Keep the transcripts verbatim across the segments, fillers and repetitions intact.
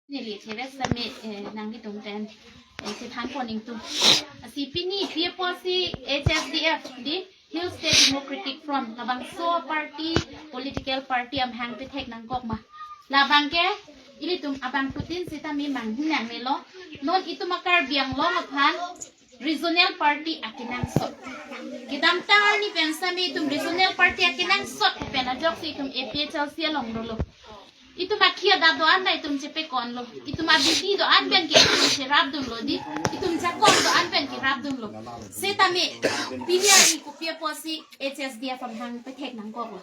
Neli theres tame, eh, nanglitum pen, eh, chethan pon ingtung. Lasi pini pi apotsi H S D F, di Hill State Democratic Front, labangso party, political party amahang pethek nangkok ma? Labang ke ilitum abangphutin sitame manghu nangnelo. Non itum a-Karbi Anglong aphan regional party akenangsot. Kedamtang arni pen sitame itum regional party akenangsot pen ajoksi itum A P H L C along dolo. Itum akhei adak do-an ta itum chepekonlo. Itum abidi do-an pen ke itum cherapdunlo, di. Itum jakong do-an pen ke rapdunlo. Sitame pini arni kopi apotsi H S D F amahang pethek nangkoklo?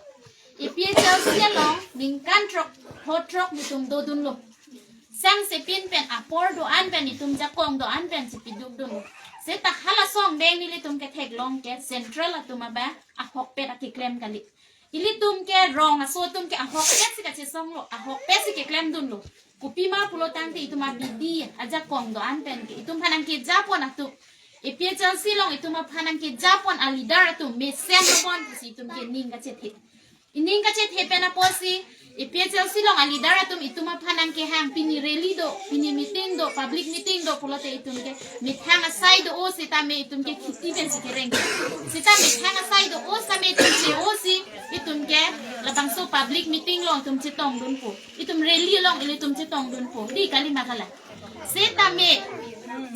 A P H L C along ningkan throk, ho throk itum dodunlo. Sangse pin pen apor do-an pen itum jakong do-an pen chepidukdunlo. Seta hala asong deng nelitum ketheklong ke central atum abang ahokpet akeklem kali. Ilitum ke rong aso atum ke ahokpet si kachesonglo, ahokpet si keklemdunlo. Kopima pulo tangte itum abidi ajakong do-an pen ke itum aphan nangkejapon atum, A P H L C along itum aphan nangkejapon a-leader atum mesen pon pusi itum ke ning kachethe. Ining kachethe pen apotsi A P H L C along a-leader atum itum aphan nangkehang, pini rally do, pini meeting do, public meeting do pulote itum ke methang asai do-o sitame itum ke khiti pensi kereng. Sita methang asai do-o sitame itum che-o si itum ke labangso public meeting along itum chetongdunpo. Itum rally along ilitum chetongdunpo. Di, kalima hala? Sitame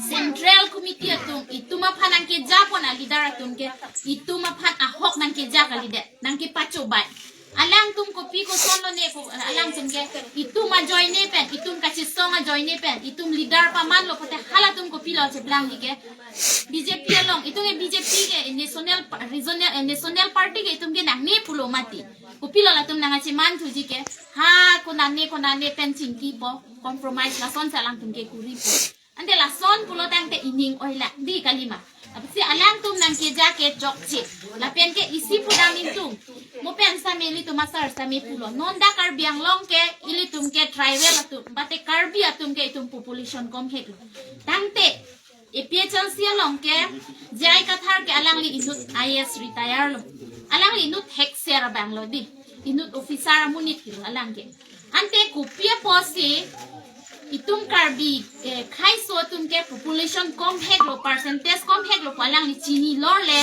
Central Committee atum itum aphan nangkejapon a-leader atum ke itum aphan ahok nangkeja kalidet, nangkepachobei. Alangtum kopi kosonlo ne ko, alangtum ke itum ajoine pen, itum kachesong ajoine pen, itum leader pamanlo pote halatum kopilo cheplangji ke? B J P along, itum ke B J P ke national pa-, regional, eh, national party ke itum ke nangne pulo mati. Kopilo latum nangchemanthuji ke? Ha, konane konane pen chingkipo, compromise lasonsi alangtum ke kuripo. Ante lason pulo tangte ining oilang, di, kalima? Apotsi alangtum nangkeja ke chokche. Lapen ke isi pudam ingtung. Mo pen sitame ilitum asar sitame pulo, non dak Karbi Anglong ke ilitum ke tribal atum, mate Karbi atum ke itum population komheklo. Tangte A P H L C along ke J I Kathar ke alangli inut I A S retire lo. Alangli inut hekser abanglo, di. Inut officer amonit lo alang ke. Ante kopi apotsi itum Karbi, eh, khaiso atum ke population komheklo, percentage komheklo pu alangli chinilo le,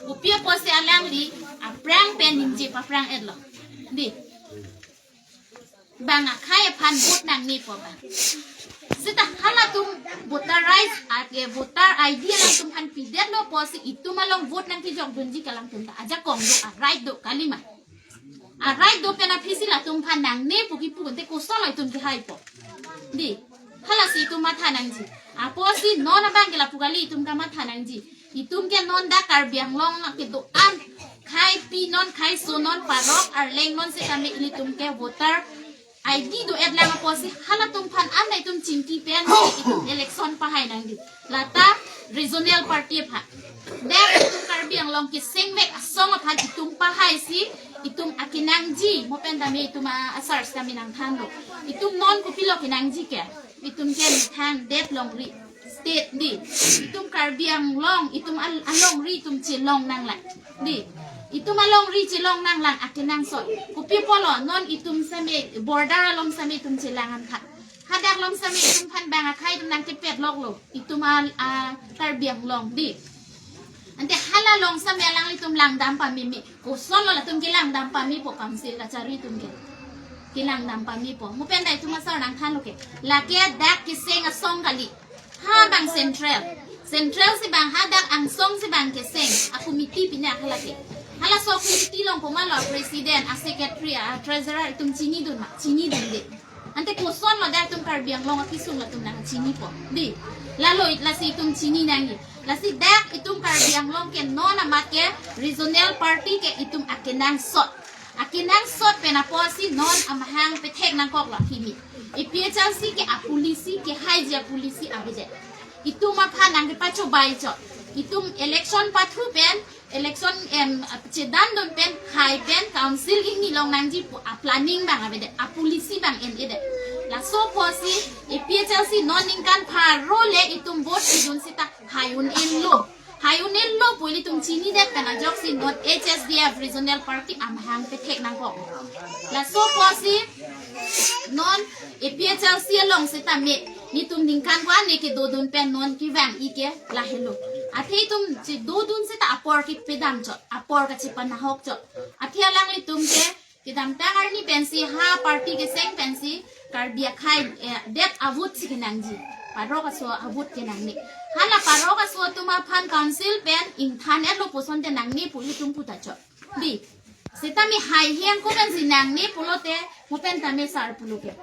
kopi apotsi alangli aphrang pen ningje paphrang-etlo? Di. Bang akhai aphan vote nangnepo bang. Sita halatum voterize, ake voter I D alangtum aphan pidetlo apotsi itum along vote nangkejokdunji ke alangtum ta ajakong do, a-right do, kalima? A-right do pen aphisi latum aphan nangnepo kipu ante kosonlo itum kehaipo? Di, halasi itum matha nangji. Apotsi non abang ke lapu kali itum kamatha nangji. Itum ke non dak Karbi Anglong ke do-an, khaipi non, khaiso non, parok arleng non sitame ilitum ke voter I D do-etlang apotsi halatum aphan anta itum chingki pen itum election pahai nangji. Lata regional party aphan. Dak itum Karbi Anglong kesengvek asong aphan itum pahaisi itum akenangji, mo pen tame itum a-, asar sitame nangthanlo. Itum non kopilo kenangji ke? Itum ke methang det longri state, di. Itum Karbi Anglong, itum al-, alongri itum chelong nanglang, di. Itum alongri chelong nanglang akenangsot. Kopi pulo, non itum sitame border along sitame itum chelang an kha. Hadak along sitame itum aphan bang akhai itum nangkepetloklo. Itum al-, a, Karbi Anglong, di. Ante hala along sitame alanglitum langdam pameme. Kosonlo latum kelangdam pamepo, council kachari atum ke kelangdam pamepo? Mo pen ta itum asar nangthanlo ke. Lake dak keseng asong kali. Ha bang central. Central si bang hadak angsong si bang keseng. A-committee pine akhala ke. Halaso committee along komatlo a-president, a-secretary, a-treasurer itum chinidun ma? Chinidunde. Ante kosonlo dak itum Karbi Anglong akesung latum nangchinipo? Di. Lalo it lasi itum chini nangji. Lasi dak itum Karbi Anglong ke non amat ke regional party ke itum akenangsot. Akenangsot pen apotsi non amahang pethek nangkoklo kimi. A P H L C ke a-policy, kehaiji a-policy avedet. Itum aphan nangkepachobei chot. Itum election pathu pen, election, em, chedandun pen, hai pen, council ingni long nangji pu a-planning bang avedet, a-policy bang en-edet. Laso apotsi A P H L C non ningkan pharo le itum vote pidun sita hai un-enlo. Hai un-elo pu ilitum chinidet pen ajoksi non H S D F regional party amahang pethek nangkok. Laso apotsi non A P H L C along setame netum ningkan ko-an ne kedodun pen non kevang-ik ke lahelo. Athe itum chedodun seta apor kepedam chot, apor kachepanahok chot. Athe alanglitum ke kedamtang arni pensi ha party keseng pensi Karbi akhei, eh, det a-vote si kenangji. Parok aso a-vote kenangne. Hala parok aso atum aphan council pen ingthan-etlo puson te nangne pu ilitum puta chot. Dei. Setame hai heng ko pensi nangne pulote mo pen tame sar pulo ke.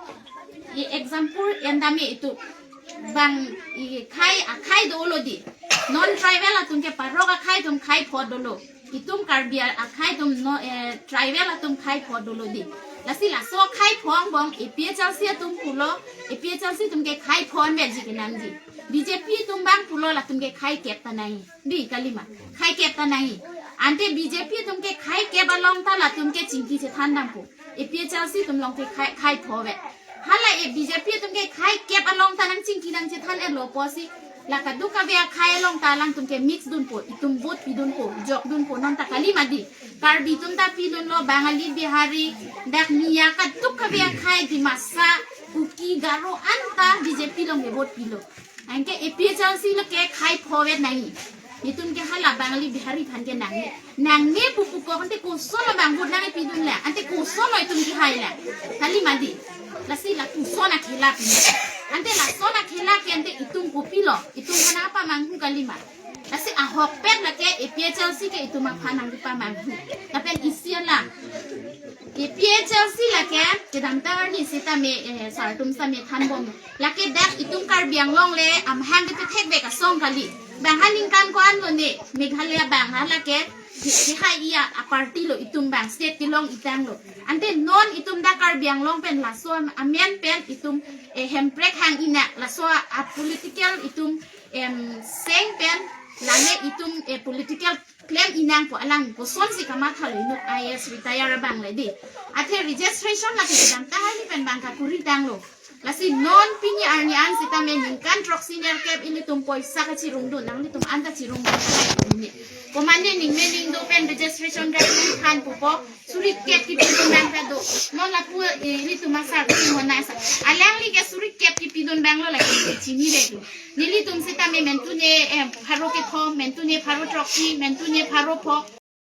E example en tame itum. Bang akhei, akhei dolo dei. Non tribal atum ke parok akhei atum khei pho dolo. Itum Karbi akhei atum no, eh, tribal atum khei pho dolo dei. Lasi laso khei pho angbong A P H L C atum pulo, A P H L C atum ke khei pho anvetji kenangji. B J P atum bang pulo latum ke khei kep ta nangji. Dei kalima. Khei kep ta nangji. Ante B J P atum ke khei kep along ta latum ke chingki chethan dampo. A P H L C atum along ke khei, khei pho ave. Hala e B J P atum ke khei kep along ta nangchingki nangchethan-etlo pusi. La kadokave akhei along ta alangtum ke mix dunpo, itum vote pidunpo, jokdunpo, non ta kalima dei. Karbi atum ta pidunlo, Bangali, Bihari, dak Miya kadokave akhei, Dimasa, Kuki, Garo anta B J P along ke vote pilo. Anke A P H L C lo ke khei pho ave nangji. Itum ke hala Bangali Bihari aphan ke nangne. Nangne pu pukok ante koson lo bang vote nangpidun lang. Ante koson lo itum kehai lang. Kalima dei. Lasi lapuson akhela pini. Ante lason akhela ke ante itum kopilo. Itum aphan nangpamanghu kalima. Lasi ahokpet lake A P H L C ke itum aphan nangpamanghu. Lapen isi alam. A P H L C lake kedamtang arni setame, eh, sar atum setame thanbom. Lake dak itum Karbi Anglong le amahang kethekvek asong kali. Bang ha ningkan ko-an lo ne, Meghalaya bang ha lake, ke, kehai-i a-party lo itum bang, state kelong-itang lo. Ante non itum dak Karbi Anglong pen laso am-, amen pen itum, eh, Hemprek hang-i nang, laso a-, a-political itum, em, seng pen, lame itum, eh, political klem-i nangpo alang kosonsi kamathalo inut I A S retire abang le dei. Athe registration lake kedamtang arni pen bang kakuri tanglo. Lasi non pini arni an setame ningkan throksi nerkep ilitum poisa kachirungdun, nanglitum anta chirungdun. Komane ningme ningdo pen registration card ningkan pupo, suri kep kipidun nang ta do. Non lapu, eh, ilitum asar si mona sa. Alangli ke suri kep kipidun abang lo lake chinidet lo. Nelitum setame mentune, eh, pharo kethom, mentune pharo throksi, mentune pharo pho.